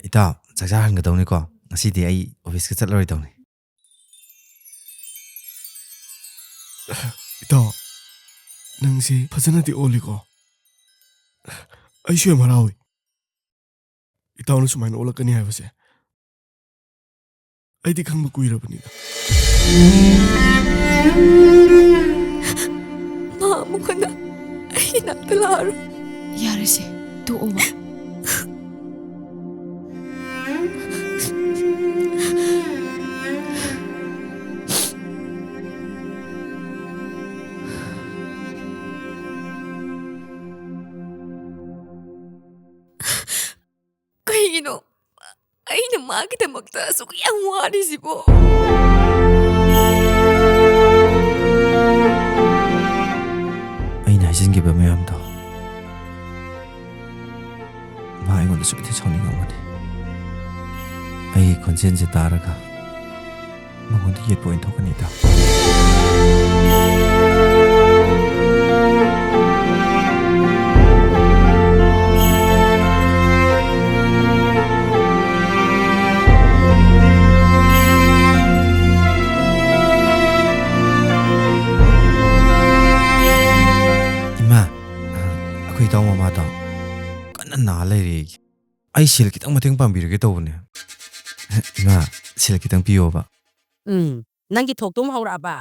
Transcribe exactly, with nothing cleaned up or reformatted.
ꯏꯇꯥꯎ, ꯆꯥꯛ ꯆꯥ ꯍꯟꯒꯗꯧꯅꯤꯀꯣ꯫ ꯉꯁꯤꯗꯤ ꯑꯩ ꯑꯣꯐꯤꯁꯀ ꯆꯠꯂꯔꯣꯏꯗꯧꯅꯤ꯫ ꯏꯇꯥꯎ, ꯅꯪꯁꯤ ꯐꯖꯅꯗꯤ ꯑꯣꯜꯂꯤꯀꯣ꯫ ꯑꯩꯁꯨ ꯌꯥꯝ ꯍꯔꯥꯎꯏ ꯏꯇꯥꯎꯅ ꯁꯨꯃꯥꯏꯅ ꯑꯣꯜꯂꯛꯀꯅꯤ ꯍꯥꯏꯕꯁꯦ꯫ ꯑꯩꯗꯤ ꯈꯪꯕ ꯀꯨꯏꯔꯕꯅꯤꯗ꯫ ꯃꯥ ꯑꯃꯨꯛ ꯍꯟꯅ ꯑꯩꯒꯤ ꯅꯥꯛꯇ ꯂꯥꯛꯑꯔꯣꯏ꯫ ꯌꯥꯔꯦꯁꯦ, ꯇꯣꯛꯑꯣꯕ꯫ ꯀꯩꯒꯤꯅꯣ ꯑꯩꯅ ꯃꯥꯒꯤꯗꯃꯛꯇ ꯑꯁꯨꯛ ꯌꯥꯝ ꯋꯥꯔꯤꯁꯤꯕꯣ? ꯑꯩꯅ ꯍꯥꯏꯖꯤꯟꯈꯤꯕ ꯃꯌꯥꯝꯗꯣ ꯃꯥ ꯑꯩꯉꯣꯟꯗ ꯁꯣꯏꯗꯅ ꯁꯥꯎꯅꯤꯡꯉꯝꯒꯅꯤ꯫ ꯑꯩꯒꯤ ꯈꯣꯟꯖꯦꯜꯁꯦ ꯇꯥꯔꯒ ꯃꯉꯣꯟꯗ ꯌꯦꯠꯄ ꯑꯣꯏꯅ ꯊꯣꯛꯀꯅꯤꯗ꯫ ꯏꯃꯥ, ꯑꯩꯈꯣꯏ ꯏꯇꯥꯎ ꯃꯃꯥꯗꯣ ꯀꯟꯅ ꯅꯥ ꯂꯩꯔꯦ꯫ ꯑꯩ ꯁꯦꯜ ꯈꯤꯇꯪ ꯃꯇꯦꯡ ꯄꯥꯡꯕꯤꯔꯒꯦ ꯇꯧꯕꯅꯦ꯫ ꯏꯃꯥ, ꯁꯦꯜ ꯈꯤꯇꯪ ꯄꯤꯌꯣꯕ꯫ ꯎꯝ, ꯅꯪꯒꯤ ꯊꯣꯛꯇꯨꯝ ꯍꯧꯔꯛꯑꯕ?